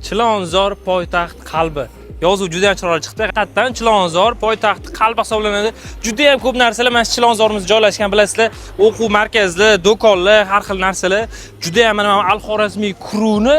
Chilonzor poytaxt qalbi. Yozuv juda ham chiroyli chiqdi. Haqiqatdan Chilonzor poytaxt qalbi hisoblanadi. Juda ham ko'p narsalar mana shu Chilonzorimizda joylashgan, bilasizlar. O'quv markazlar, do'konlar, har xil narsalar. Juda ham mana Al Xorazmiy Crewni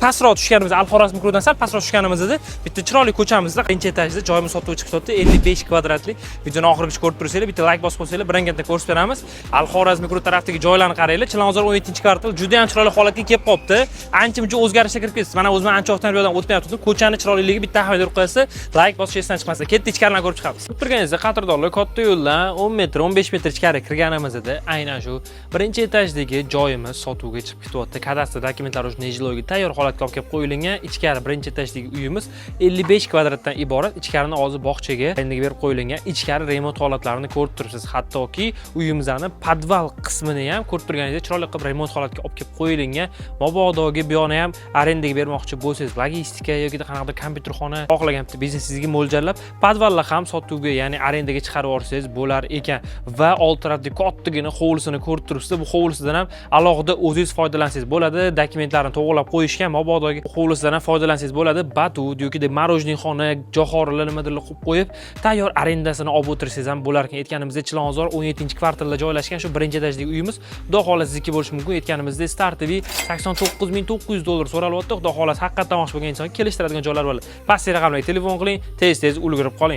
pastroq tushganimiz, Al Xorazmiy Crewdan sal pastroq tushganimizda bitta chiroyli ko'chamizda birinchi etajda joyimiz sotuvga chiqib turibdi, 55 kvadratli. Videoni oxirigacha ko'rib tursanglar, bitta layk bosib qo'ysanglar, biringanda ko'rsatib beramiz. Al Xorazmiy Crew tarafdagi joylarni qaranglar. Chilonzor 17-kvartal juda ham chiroyli holatga kelib qolibdi. Ancha muncha o'zgarishlar kirib ketdi. Mana o'zim ancha vaqtdan bu yoqdan o'tmayaptim. Ko'chani chiroyliligi bitta ahamiyat berib qo'yasiz. Layk bosish esdan chiqmasin. Ketdik, ichkaridan ko'rib chiqamiz. Ko'rib turganingizda, qadrdonlar, katta yo'ldan 10 metr, 15 metr ichkari kirganimizda aynan shu birinchi etajdagi joyimiz sotuvga chiqib ketyapti. Kadastr dokumentlari уже нежилой ga tayyor holatga olib kelib qo'yilgan. Ichkari birinchi etajdagi uyimiz 55 kvadratdan iborat. Ichkarini hozir bog'chaga arendaga berib qo'yilgan. Ichkari remont holatlarini ko'rib turibsiz. Hattoki uyimizni podval qismini ham ko'rib turganingizdek chiroyli qilib remont holatga olib kelib qo'yilgan. Mabodogi bu yoqni ham arendaga bermoqchi bo'lsangiz, logistika yoki qanaqadir kompyuterxona xohlagan bitta biznesingizga mo'ljallab, podvallar ham sotuvga, ya'ni arendaga chiqarib yuborsangiz bo'lar ekan. Va old tarafdagi kattagina hovlisini ko'rib turibsiz. Bu hovlisidan ham alohida o'zingiz foydalansangiz bo'ladi. Dokumentlarni to'g'rilab qo'yishgan, mabodogi hovlisidan ham foydalansangiz bo'ladi. Batut yoki мороженое xona, johorilar, nimadirlar qo'yib qo'yib, tayyor arendasini olib o'tirsangiz ham bo'lar ekan. Aytganimizdek, Chilonzor 17-kvartalda joylashgan shu birinchi etajdagi uyimiz xudo xohlasa sizniki bo'lishi mumkin. Aytganimizdek, стартовый 89 900 dollar so'ralyapti. Xudo xohlasa, haqiqatdan olmoqchi bo'lgan inson kelishtiradigan joylar bo'ladi. Pastki raqamlarga telefon qiling, tez-tez ulgurib qoling.